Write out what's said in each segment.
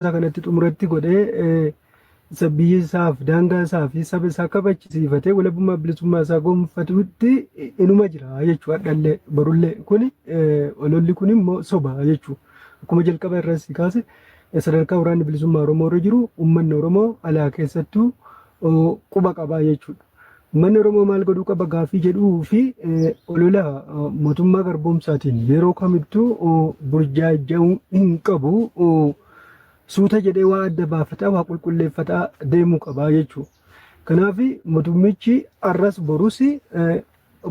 Isaa kanatti xumuratti godhee isa biyya isaaf daangaa isaa fi saba isaa kabachisiifatee walabummaa bilisummaa isaa gonfatutti inuma jira jechuudha. Hadhallee borullee kuni ololli kun immoo soba jechuudha. Akkuma jalqaba irra si kaase sadarkaa waraanni bilisummaa Oromoo irra jiru uummanni Oromoo alaa keessattuu quba qabaa jechuudha. Uummanni Oromoo maal godhuu qaba gaaffii jedhuu fi olola mootummaa garboomsaatiin yeroo kamittuu burjaaja'uu hin qabu. Suuta jedhee waa adda baafataa waa qulqulleeffataa deemuu qaba jechuudha. Kanaaf mootummichi har'as borus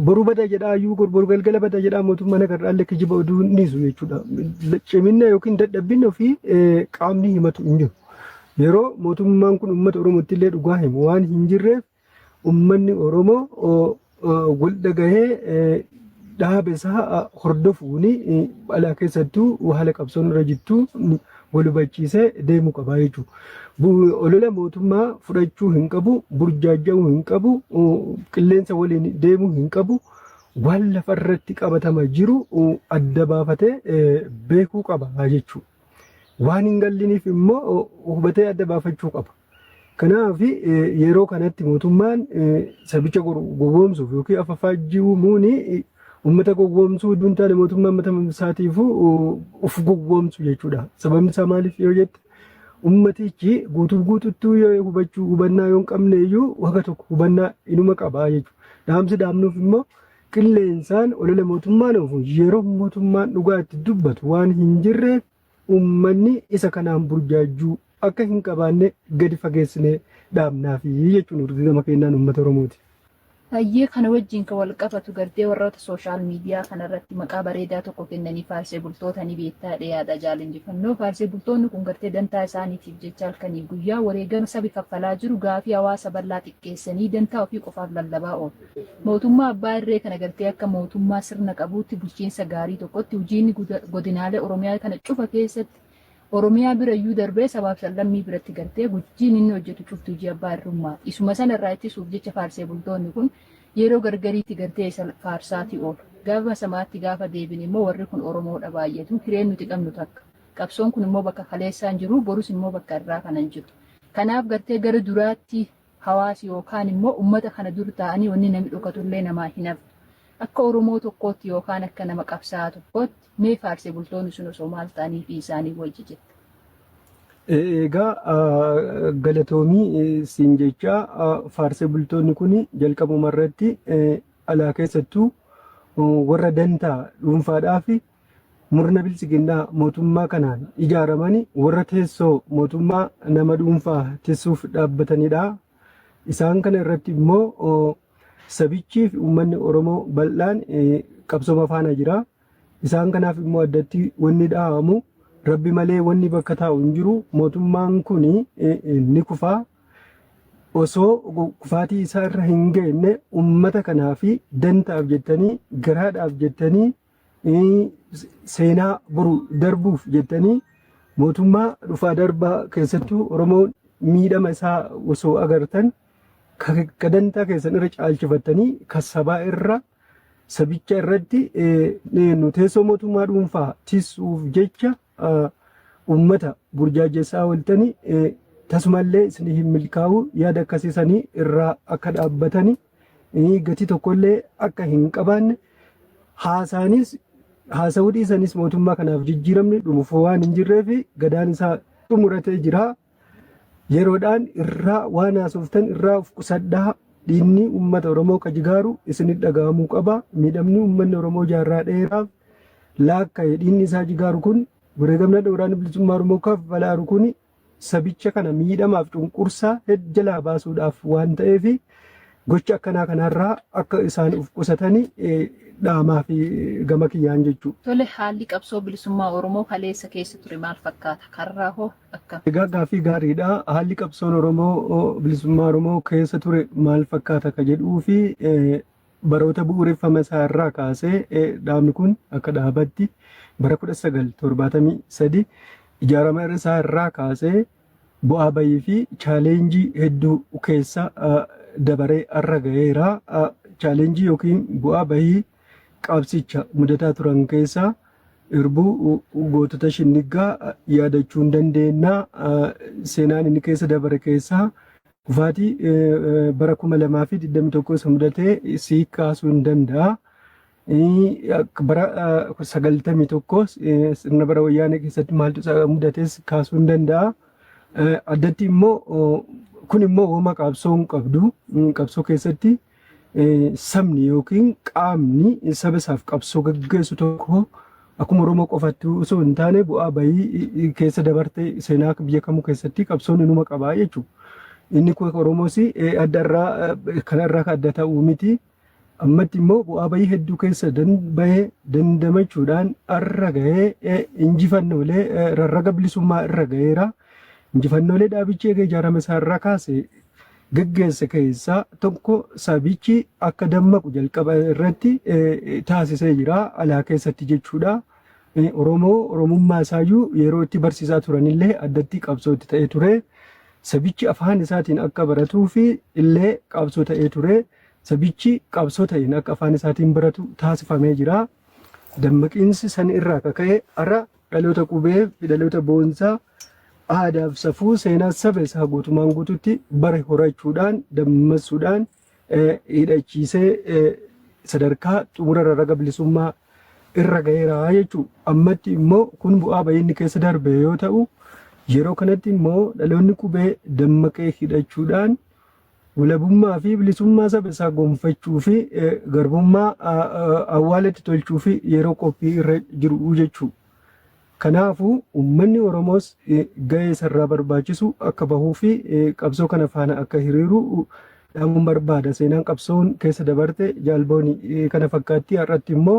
boru bada jedhaa iyyuu boru galgala bada jedhaa mootummaan agarraallee kijiba oduu hin dhiisu jechuudha. Cimina yookiin dadhabbina ofii qaamni himatu hin jiru. Yeroo mootummaan kun uummata Oromootti illee dhugaa himu waan hin jirreef uummanni Oromoo wal dhagahee dhaaba isaa hordofuun alaa keessattuu haala qabsoon irra jirtu wal hubachiisee deemuu qaba jechuudha. Olola mootummaa fudhachuu hin qabu, burjaaja'uu hin qabu, qilleensa waliin deemuu hin qabu. Waan lafarratti qabatama jiru adda baafatee beekuu qaba jechuudha. Waan hin galliniif immoo hubatee adda baafachuu qaba. Kanaaf yeroo kanatti mootummaan sabicha gowwoomsuuf yookiin afafaajjii uumuun uummata gowwoomsuu utuu hin taane mootummaan mataa isaatiifuu of gowwoomsu jechuudha. Sababni isaa maaliif yoo jette uummatichi guutuu guututtuu yoo hubachuu hubannaa yoo hin qabne iyyuu waga tokko hubannaa inuma qaba jechuudha. Dhaamsi dhaamnuuf immoo qilleensaan olola mootummaan oofu yeroo mootummaan dhugaa itti dubbatu waan hin jirreef uummanni isa kanaan burjaajjuu akka hin qabaanne gadi fageessinee dhaamnaafi jechuun urgii gama keenyaan uummata Oromooti. Hayyee kana wajjin kan wal qabatu gartee warroota social media kanarratti maqaa bareedaa tokko kennanii faarsee bultoota ni beektaa jedhee yaada Jaal Injifannoo. Faarsee bultoonni kun gartee dantaa isaaniitiif jecha halkanii guyyaa wareegama sabi kaffalaa jiru gaafii hawaasa bal'aa xiqqeessanii dantaa ofii qofaaf lallabaa oolu. Mootummaa abbaa irree kana gartee akka mootummaa sirna qabuutti bulchiinsa gaarii tokkotti hojiin godinaalee Oromiyaa kana cufa keessatti Oromiyaa bira iyyuu darbee sabaaf sablammii biratti gartee hojiin inni hojjetu cufti hojii abbaa irrummaati. Isuma sana irraa ittisuuf jecha faarsee bultoonni kun yeroo gargariitti gartee isa faarsaatii oolu. Gaafa samaatti gaafa deebine immoo warri kun Oromoodha baay'atu. Hireen nuti qabnu takka. Qabsoon kun immoo bakka kaleessaan jiru borus immoo bakka irraa kana hin jiru. Kanaaf gartee gara duraatti hawaasi yookaan immoo ummata kana dur taa'anii wanni nami dhokatullee namaa hin haftu. Akka Oromoo tokkootti yookaan akka nama qabsaa'aa tokkootti mee faarsee bultoonni sun osoo maal ta'anii fi isaanii wayya jetta? Egaa galatoomii siin jecha faarsee bultoonni kun jalqabuma irratti alaa keessattuu warra dantaa dhuunfaadhaa fi murna biltsiginnaa mootummaa kanaan ijaaramani warra teessoo mootummaa nama dhuunfaa tissuuf dhaabbatanidha. Isaan kana irratti immoo sabichii fi uummanni Oromoo bal'aan qabsooma faana jira. Isaan kanaaf immoo addatti wanni dhaabamu rabbi malee wanni bakka taa'u hin jiru. Mootummaan kun ni kufaa. Osoo kufaatii isaa irra hin geenye uummata kanaa fi dantaaf jettanii garaadhaaf jettanii seenaa boru darbuuf jettanii mootummaa dhufaa darbaa keessattuu Oromoon miidhama isaa osoo agartan ka dantaa keessan irra caalchifattanii ka sabaa irra sabicha irratti nu teessoo mootummaa dhuunfaa tissuuf jecha uummata burjaajessaa ooltanii tasumallee isin hin milkaa'u yaada akkasiisanii irraa akka dhaabbatanii gatii tokkollee akka hin qabaanne haasaanis haasa'uu dhiisanis mootummaa kanaaf jijjiiramni dhumuuf waan hin jirreef gadaan isaa xumuratee jira. Yeroodhaan irraa waan haasoftan irraa of qusadhaa. Dhiinni uummata Oromoo ka jigaaru isinit dhaga'amuu qaba. Miidhamni uummanni Oromoo jaarraa dheeraaf laakka'e dhiinni isaa jigaaru kun wareegamni waraanni bilisummaa Oromoo kaffalaaru kun sabicha kana miidhamaaf cunqursaa jalaa baasuudhaaf waan ta'eef gocha akkanaa kanarraa akka isaan of qusatanii dhaamaa fi gama kiyyaan jechuudha. Tole haalli qabsoo bilisummaa Oromoo kaleessa keessa ture maal fakkaata? Karraa hoo akkam? Egaa gaaffii gaariidha. Haalli qabsoon Oromoo bilisummaa Oromoo keessa ture maal fakkaata ka jedhuu fi baroota bu'uureffama isaa irraa kaasee dhaabni kun akka dhaabatti bara 1973 ijaarama isaa irraa kaasee bu'aa bayii fi challenge hedduu keessa dabaree har'a ga'eera. Challenge yookiin bu'aa bayii qabsicha mudataa turan keessaa Irbuu gootota Shinniggaa yaadachuu hin dandeenya. Seenaan inni keessa dabare keessaa kufaatii bara 2021 isa mudatee sii kaasuu hin danda'a. Bara 91 sirna bara wayyaanee keessatti maaltu isa mudates kaasuu hin danda'a. Addatti immoo kun immoo wama qabsoo hin qabdu. Qabsoo keessatti sabni yookiin qaamni saba isaaf qabsoo gaggeessu tokko akkuma Oromoo qofatti osoo hin taane bu'aa bayii keessa dabarte seenaa biyya kamuu keessatti qabsoon inuma qabaa jechuudha. Inni kun Oromoos adda irraa kanarraa kan adda ta'uu miti. Ammatti immoo bu'aa bayii hedduu keessa bahee dandamachuudhaan har'a gahee injifannoolee rarraga bilisummaa irra gaheera. Injifannoolee dhaabichi eega ijaarame isaa irraa kaase geggeesse keessaa tokko sabichi akka dammaqu jalqaba irratti taasisee jira alaa keessatti jechuudha. Oromoo Oromummaa isaayyuu yeroo itti barsiisaa turanillee addatti qabsoo itti ta'ee ture. Sabichi afaan isaatiin akka baratuu fi illee qabsoo ta'ee ture. Sabichi qabsoo ta'een akka afaan isaatiin baratu taasifamee jira. Dammaqiinsi san irraa kaka'e har'a dhaloota qubee fi dhaloota boonsaa aadaaf safuu seenaa saba isaa guutumaan guututti bare horachuudhaan dammassuudhaan hidhachiisee sadarkaa xumura rarraga bilisummaa irra gaheera jechuudha. Ammatti immoo kun bu'aa bahii inni keessa darbe yoo ta'u yeroo kanatti immoo dhaloonni qubee dammaqee hidhachuudhaan walabummaa fi bilisummaa saba isaa gonfachuu fi garbummaa awwaalatti tolchuu fi yeroo qophii irra jiru jechuudha. Kanaafuu uummanni Oromoos gahee isarraa barbaachisu akka bahuu fi qabsoo kana faana akka hiriiru dhaamuun barbaada. Seenaan qabsoon keessa dabarte jaalbooni kana fakkaatti har'atti immoo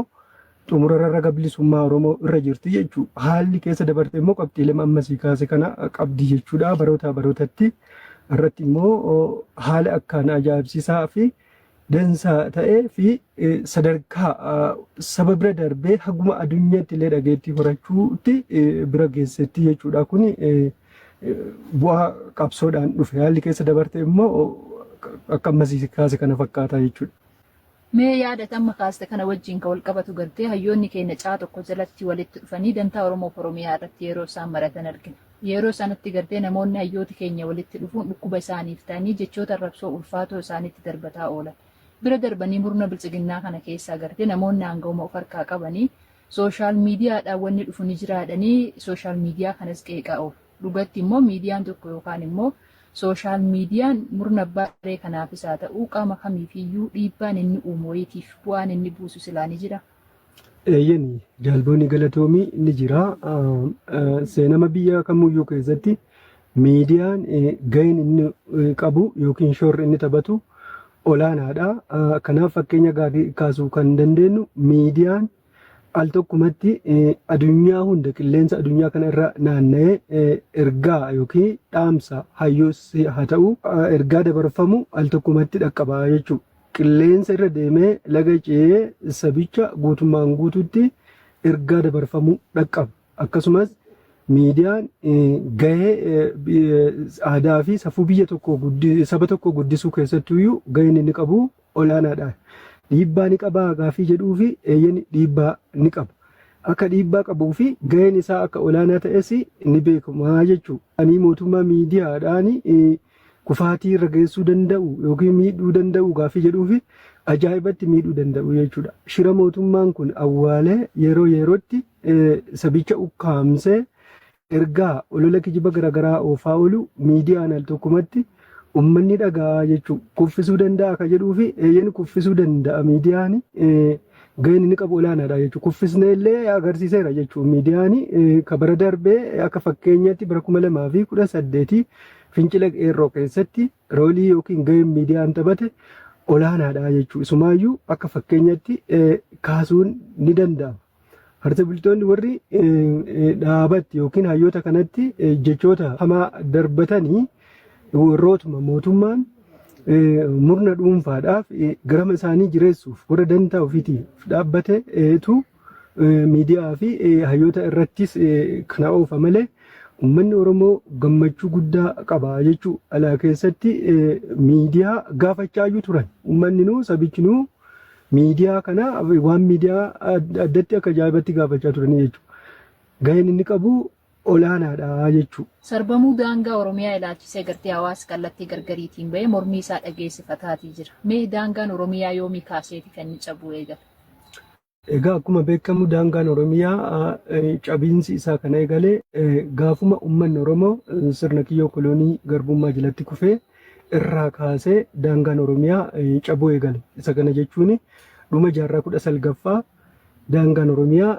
xumura rarraga bilisummaa Oromoo irra jirti jechuudha. Haalli keessa dabarte immoo qabxiilee ammasii kaase kana qabdi jechuudha barootaa barootatti. Irratti immoo haala akkaan ajaa'ibsiisaa fi dansaa ta'ee fi sadarkaa saba bira darbee haguma addunyaatti illee dhageettii horachuutti bira geessetti jechuudha. Kun bu'aa qabsoodhaan dhufe. Haalli keessa dabarte immoo akka ammasii kaase kana fakkaata jechuudha. Mee yaada amma kaaste kana wajjin kan wal qabatu gartee hayyoonni keenya caa tokko jalatti walitti dhufanii dantaa Oromoof Oromiyaa irratti yeroo isaan maratan argina. Yeroo sanatti gartee namoonni hayyooti keenya walitti dhufuun dhukkuba isaaniif ta'anii jechoota arrabsoo ulfaatoo isaanitti darbataa oolan. Bira darbanii murna biltsiginnaa kana keessaa gartee namoonni aanga'uma of harkaa qabanii social miidiyaadhaan wanni dhufu ni jiraadhanii social media kanas qeeqaa oolu. Dhugatti immoo miidiyaan tokko yookaan immoo social miidiyaan murna abbaa irree kanaafis haa ta'u qaama kamiifiyyuu dhiibbaan inni uumu wayiitiif bu'aan inni buusu silaa ni jira. Eeyyeni jaalboonni galatoomii ni jira. Seenama biyya kamuyyuu keessatti miidiyaan gaheen inni qabu yookiin shoorri inni taphatu olaanaadha. Kanaaf fakkeenya gaarii kaasuu kan dandeenyu miidiyaan al tokkumatti adunyaa hunda qilleensa adunyaa kana irra naanna'ee ergaa yookiin dhaamsa hayyoos haa ta'u ergaa dabarfamu al tokkumatti dhaqqaba jechuudha. Qilleensa irra deemee laga ce'ee sabicha guutummaan guututti ergaa dabarfamu dhaqqaba. Akkasumas miidiyaan gahee aadaa fi safuu biyya tokkoo saba tokkoo guddisuu keessattuyyuu gaheen inni qabu olaanaadha. Dhiibbaa ni qabaa gaaffii jedhuu fi eeyyeen dhiibbaa ni qaba. Akka dhiibbaa qabuu fi gaheen isaa akka olaanaa ta'es ni beekama jechuudha. Ani mootummaa miidiyaadhaan kufaatii irra geessuu danda'u yookiin miidhuu danda'u gaaffii jedhuu fi ajaa'ibatti miidhuu danda'u jechuudha. Shira mootummaan kun awwaalee yeroo yerootti sabicha ukkaamsee ergaa olola kijiba garaagaraa oofaa oolu miidiyaan al tokkumatti uummanni dhagaa jechuudha. Kuffisuu danda'a ka jedhuu fi eeyyeen kuffisuu danda'a miidiyaan gaheen inni qabu olaanaadha jechuudha. Kuffisnee illee agarsiiseera jechuudha. Miidiyaan ka bara darbee akka fakkeenyaatti bara 2018 fincila qeerroo keessatti roolii yookiin gaheen miidiyaan taphate olaanaadha jechuudha. Isumaayyuu akka fakkeenyaatti kaasuun ni danda'ama. Horte bultoonni warri dhaabatti yookiin hayyoota kanatti jechoota hamaa darbatanii warrootuma mootummaan murna dhuunfaadhaaf garama isaanii jireessuuf warra dantaa ofiitiif dhaabbateetu miidiyaa fi hayyoota irrattis kana oofa malee uummanni Oromoo gammachuu guddaa qaba jechuu alaa keessatti miidiyaa gaafachaayyuu turan. Uummanni nuu sabichi nuu Miidiyaa kana waan miidiyaa addatti akka ajaa'ibatti gaafachaa turanii jechuudha. Gaheen inni qabu olaanaadha jechuudha. Sarbamuu daangaa Oromiyaa ilaalchisee gartee hawaasi kallattii gargariitiin bahee mormii isaa dhageessifataatii jira. Mee daangaan Oromiyaa yoomii kaaseeti kan inni cabuu eegale? Egaa akkuma beekamu daangaan Oromiyaa cabiinsi isaa kan eegale gaafuma uummanni Oromoo sirna kiyyoo koloonii garbummaa jalatti kufee irraa kaasee daangaan Oromiyaa cabuu eegale. Isa kana jechuun dhuma jaarraa 19ffaa daangaan Oromiyaa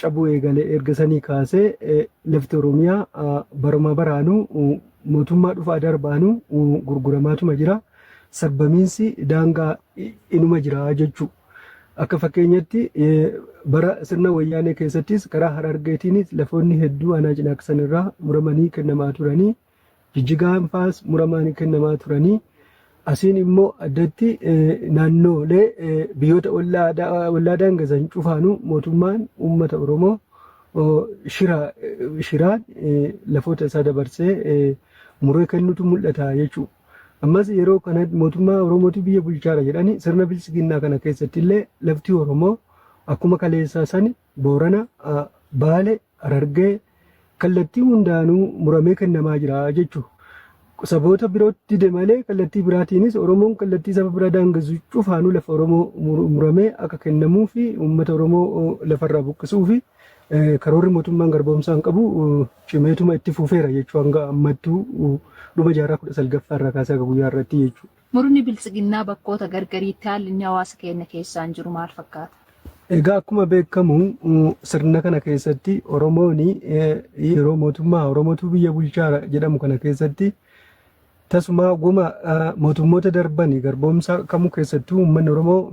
cabuu eegale. Erga sanii kaasee lafti Oromiyaa baruma baraanuu mootummaa dhufaa darbaanuu gurguramaatuma jira. Sarbamiinsi daangaa inuma jira jechuudha. Akka fakkeenyatti bara sirna wayyaanee keessattis karaa Harargeetiinis lafoonni hedduu aanaa Cinaaksan irraa muramanii kennamaa turanii, Jijjigaan faas muramanii kennamaa turanii, asiin immoo addatti naannoolee biyyoota ollaa daangasan cufaanuu mootummaan uummata Oromoo shiraan lafoota isaa dabarsee muree kennutu mul'ata jechuudha. Ammas yeroo kana mootummaa Oromootu biyya bulchaara jedhani sirna biltsiginnaa kana keessatti illee lafti Oromoo akkuma kaleessaa sani Boorana, Baale, Harargee kallattii hundaanuu muramee kennamaa jira jechuudha. Saboota birootti dide malee kallattii biraatiinis Oromoon kallattii saba bira daangessu cufaanuu lafa Oromoo muramee akka kennamuu fi uummata Oromoo lafarraa buqqisuu fi karoorri mootummaan garboomsaan qabu cimeetuma itti fufeera jechuu hanga ammattuu dhuma jaarraa 19ffaa irraa kaasee haga guyyaa irratti jechuudha. Murni biltsiginnaa bakkoota gargariitti haalli inni hawaasa keenya keessaan jiru maal fakkaata? Egaa akkuma beekamu sirna kana keessatti Oromoon yeroo mootummaa Oromootu biyya bulchaara jedhamu kana keessatti tasuma guma mootummoota darban garboomsa kamuu keessattuu uummanni Oromoo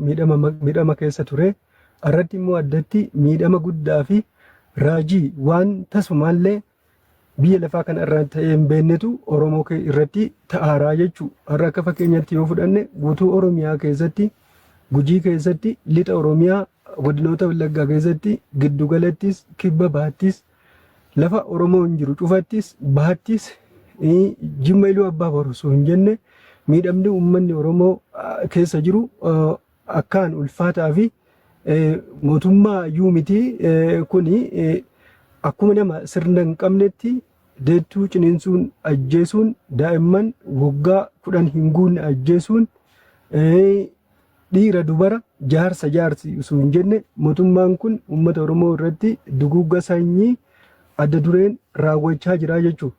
miidhama keessa ture. Irratti immoo addatti miidhama guddaa fi raajii waan tasumaallee biyya lafaa kana irraa ta'ee hin beeknetu Oromoo irratti ta'aaraa jechuudha. Har'a akka fakkeenyaatti yoo fudhanne guutuu Oromiyaa keessatti, Gujii keessatti, lixa Oromiyaa, godinoota Wallaggaa keessatti, giddugalattis, kibba bahattis, lafa Oromoon jiru cufattis, bahattis, Jimma Iluu Abbaa Boor osoo hin jenne miidhamni uummanni Oromoo keessa jiru akkaan ulfaataa fi mootummaa iyyuu miti kuni akkuma nama sirna hin qabnetti deettuu ciniinsuun ajjeesuun, daa'imman waggaa 10 hin guunne ajjeesuun, dhiira dubara jaarsa jaarsi osoo hin jenne mootummaan kun uummata Oromoo irratti duguugga sanyii adda dureen raawwachaa jira jechuudha.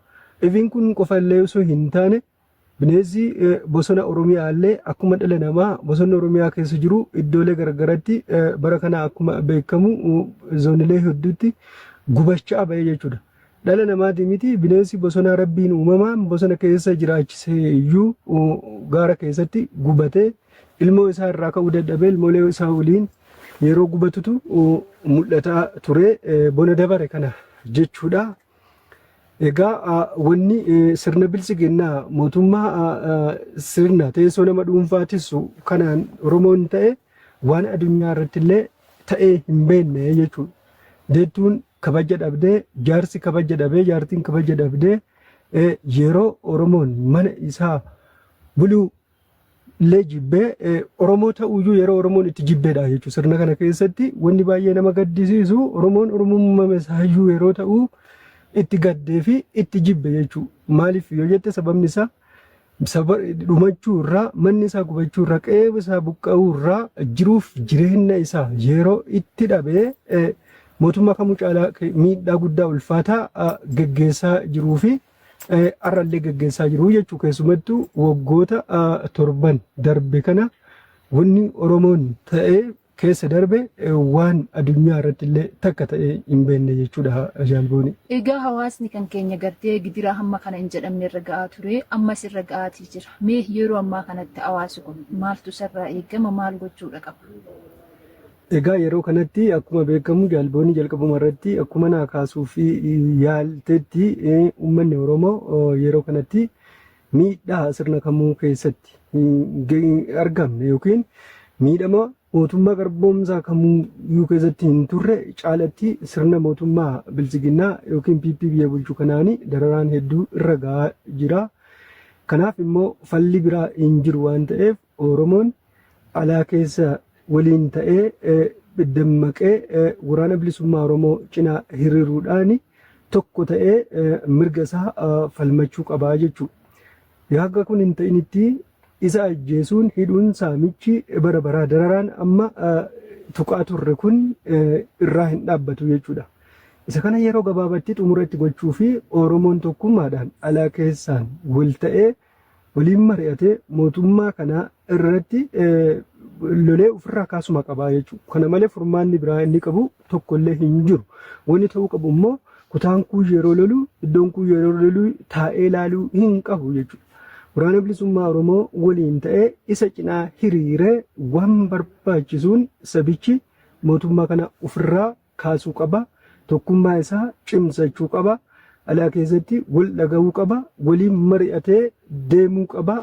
Ifiin kun qofa illee osoo hin taane bineensi bosona Oromiyaa illee akkuma dhala namaa bosonni Oromiyaa keessa jiru iddoolee garagaratti bara kana akkuma beekamu zoonilee hedduutti gubachaa ba'e jechuudha. Dhala namaati miti bineensi bosonaa Rabbiin uumamaan bosona keessa jiraachisee iyyuu gaara keessatti gubatee ilmoo isaa irraa ka'uu dadhabee ilmoolee isaa waliin yeroo gubatutu mul'ataa ture bona dabare kana jechuudha. Egaa wanni sirna biltsiginnaa mootummaa sirna teessoo nama dhuunfaa tissu kanaan Oromoon ta'e waan addunyaa irratti illee ta'ee hin beekne jechuudha. Deettuun kabaja dhabdee, jaarsi kabaja dhabee, jaartiin kabaja dhabdee yeroo Oromoon mana isaa buluu illee jibbee Oromoo ta'uyyuu yeroo Oromoon itti jibbeedha jechuudha. Sirna kana keessatti wanni baay'ee nama gaddisiisu Oromoon Oromummaa isaayyuu yeroo ta'u itti gaddee fi itti jibbe jechuudha. Maaliif yoo jette sababni isaa dhumachuu irraa, manni isaa gubachuu irraa, qe'ee isaa buqqa'uu irraa jiruuf jireenya isaa yeroo itti dhabee mootummaa kamuu caalaa miidhaa guddaa ulfaataa geggeessaa jiruu fi har'allee geggeessaa jiru jechuudha. Keessumattuu waggoota torban darbe kana wanni Oromoon ta'ee keessa darbe waan addunyaa irratti illee takka ta'ee hin beekne jechuudha jaalbooni. Egaa hawaasni kan keenya gartee gidiraa hamma kana hin jedhamne irra ga'aa ture, ammas irra ga'aatii jira. Mee yeroo ammaa kanatti hawaasi kun maaltu isarraa eegama, maal gochuudha qaba? Egaa yeroo kanatti akkuma beekamu jaalboonni jalqabuma irratti akkuma naa kaasuu fi yaaltetti uummanni Oromoo yeroo kanatti miidhaa sirna kamuu keessatti hin argamne yookiin miidhama mootummaa garboomsaa kamuu keessatti hin turre caalatti sirna mootummaa biltsiginnaa yookiin PP biyya bulchu kanaani dararaan hedduu irra gahaa jira. Kanaaf immoo falli biraa hin jiru waan ta'eef Oromoon alaa keessa waliin ta'ee dammaqee waraana bilisummaa Oromoo cinaa hiriiruudhaan tokko ta'ee mirga isaa falmachuu qabaa jechuudha. Yoo haga kun hin ta'initti isa ajjeesuun, hidhuun, saamichi bara baraa dararaan amma tuqaa turre kun irraa hin dhaabbatu jechuudha. Isa kana yeroo gabaabatti xumura itti gochuu fi Oromoon tokkummaadhaan alaa keessaan wal ta'ee waliin mari'atee mootummaa kana irratti lolee ofirraa kaasuma qabaa jechuudha. Kana malee furmaanni biraa inni qabu tokkollee hin jiru. Wanni ta'uu qabu immoo kutaan kun yeroo lolu, iddoon kun yeroo lolu taa'ee ilaaluu hin qabu jechuudha. Waraana Bilisummaa Oromoo waliin ta'ee isa cinaa hiriiree waan barbaachisuun sabichi mootummaa kana ofirraa kaasuu qaba. Tokkummaa isaa cimsachuu qaba. Alaa keessatti wal dhaga'uu qaba. Waliin mari'atee deemuu qaba.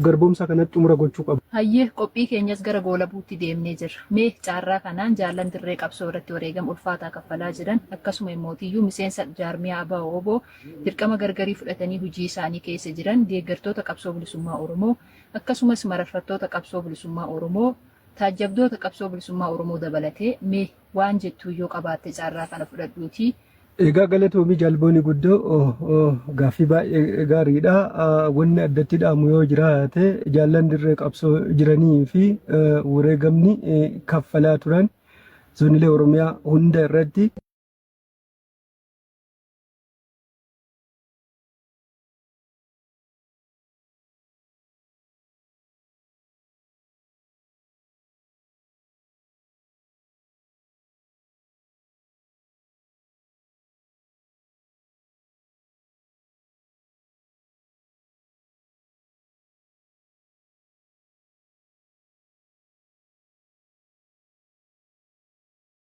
Garboomsa kanatti xumura gochuu qaba. Hayyee, qophii keenyas gara goolabuutti deemnee jirra. Mee caarraa kanaan jaallan dirree qabsoo irratti wareegama ulfaataa kaffalaa jiran, akkasuma immootiyyuu miseensa jaarmiyaa ABO-WBO dirqama gargarii fudhatanii hujii isaanii keessa jiran, deeggartoota qabsoo bilisummaa Oromoo, akkasumas mararfattoota qabsoo bilisummaa Oromoo, taajjabdoota qabsoo bilisummaa Oromoo dabalatee mee waan jettuu yoo qabaatte carraa kana fudhadhuutii. Egaa galatoomii jaalbooni guddoo, gaaffii baay'ee gaariidha. Wanni addatti dhaamu yoo jiraate, jaallan dirree qabsoo jiranii fi wareegamni kaffalaa turan zoonilee Oromiyaa hunda irratti.